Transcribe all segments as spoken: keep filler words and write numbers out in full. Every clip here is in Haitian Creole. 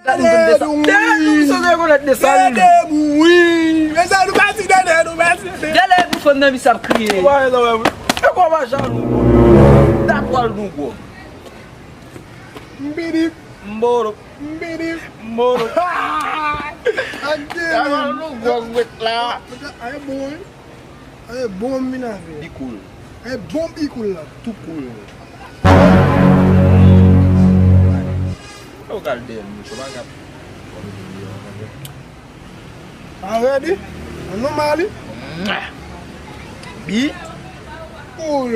Dèdè mouri. Dèdè mouri. Dèdè mouri. Mezanmi, nou pati Dèdè, nou pati Dèdè. Gade pou fanm nan misye ap kriye. Ou pa wè sa, wè, e kò pa jalou. Dapwal nou gwo. Mbidi. Mboro. Mbidi. Mboro. Ake. Dapwal nou gwo gwèt la. Ay bon, wi. E bon m vin avè. Bikoul. E bon bikoul la. Tou koul. Fè w kal dèyè m, mouche, w pa ka. Pa redi? An nou mali? Bi? Koul.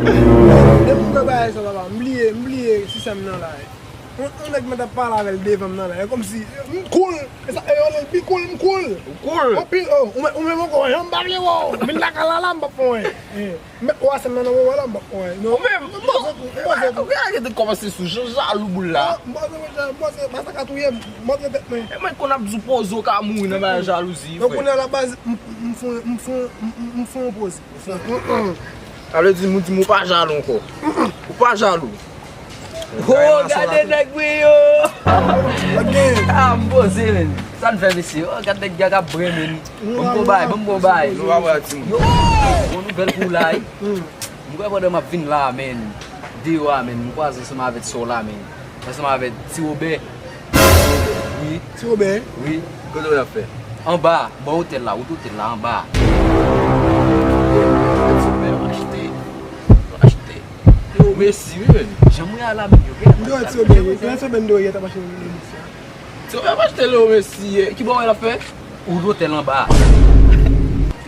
Depi m wè bagay sa, papa, m bliye, m bliye sistèm nan la. Yon, yon nèg mèt ap pale avè l devan m nan la. E kòmsi, m koul. E sa, e yo rele l pi koul, m koul. Ou koul? Anpil, o, ou menm, ou menm ankò, jan m pa vle wè w. Vin lakay la la, m p ap fè anyen. M mèt wè sèm nan nan moman la, m p ap fè anyen. Non, ou menm, m panse tou, m panse tou. Ou ka rete kòmanse sou jan jalou boul la. Ah, m panse, m panse, m panse, pa sa ka touye m, m antre tèt mwen. E mwen konn ap di w poze w ka mouri nan bagay jalouzi, frè. Donk, kounye a la baz, m, m, m fon, m fon, m, m, m fon poze. Sa vle di, moun di m ou pa jalou ankò. Ou pa jalou. Oh, gade nèg wi yo. Ah, m poze, men. Sa n fè, mesye? Oh, gade nèg gag ap bren, men. Ban m gon bay, ban m gon bay. Nou pa wè timoun. Yo, gon nouvèl pou w la, wi. M kwè pandan m ap vin la, men. Deyò a, men. M kwaze ansanm avèk sè w la, men. Ansanm avèk Ti Wobè. Wi. Ti Wobè? Wi. Kote w ap fè? Anba, bò otèl la, wout otèl la, anba. Ti Wobè, yo achte. Yo achte. Yo, mesi, wi, men. Jan mwen a la, men, yo gen. M dwe Ti Wobè, wi. Ti Wobè, m dwe ap achte nan Mesi a. Ti Wobè ap achte Leo Mesi, e, ki bò w wè l ap fè? Wout otèl anba.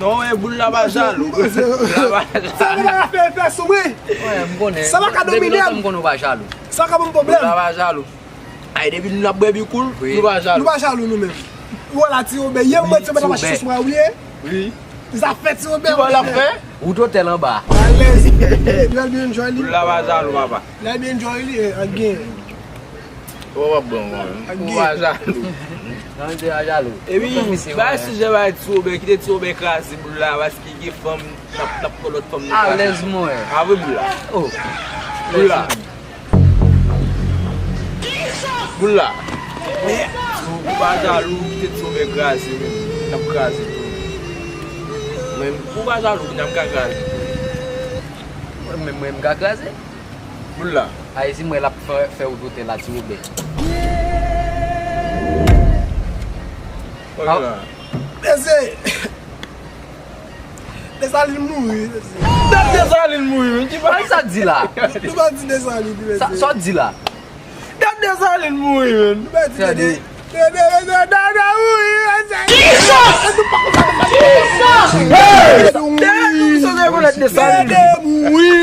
Non, men boul la pa jalou. Boul la pa jalou. Sa vle fè, fè sou mwen. Wè, m konnen. Sa pa ka domine m. M konnen w pa jalou. Sa ka ban m pwoblèm. Boul la pa jalou. Ay, depi nou ap bwè bikoul, nou pa jalou. Nou pa jalou nou menm. Ou wè la Ti Wobè, yè m wè Ti Wobè t ap mache sou mwen, ou bliye? Wi. Zafè Ti Wobè. Ki bò l ap fè? Wout otèl anba. Alèz. L ap byen enjoy li. Boul la pa jalou, papa. L ap byen enjoy li, e, ak gen. Ou pa bon, mwen. Ou pa jalou. Non, se pa jalou. Epi, bay sijè bay Ti Wobè, kite Ti Wobè kraze boul la, paske gen fanm, n ap, n ap pran lòt fanm nou kraze. Alèz, mwen. Avwe boul la. Oh. Boul la. Boul la. Ou pa jalou, kite Ti Wobè kraze, men. N ap kraze tou. Men, ou pa jalou, n ap ka kraze tou. Mwen, mwen, m ka kraze. Boul la. Ayiti, mwen, l ap fè, fè wout otèl la, Ti Wobè. Mesye, Desalin mouri, mesye. Dat Desalin mouri, men ki pa sa di la? Nou pa di Desalin, mesye. Sa, sa di la? Dat Desalin mouri, men. Nou pa di Dede. Dede, Dede, Dede mouri, mesye. Kisa? Dede mouri, mesye, rekonèt Desalin. Dede mouri.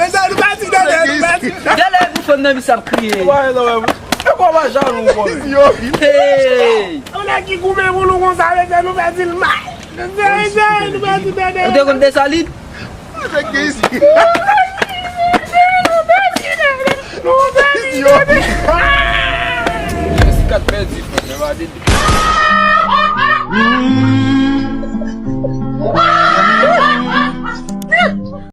Mesye, nou pa di Dede, nou pa di Dede. Gade pou fanm nan misye ap kriye. Ou pa wè sa, wè, e kò pa jalou, mwen. Hey! Yon nèg ki goumen pou nou konsa, mesye, nou pèdi l mal. Mesye, mesye, nou pèdi Dede. Ou te konn Desalin? Ou pèdi Dede. Nou pèdi Dede. Mesye, kat pèdi, frè, men pa Dede.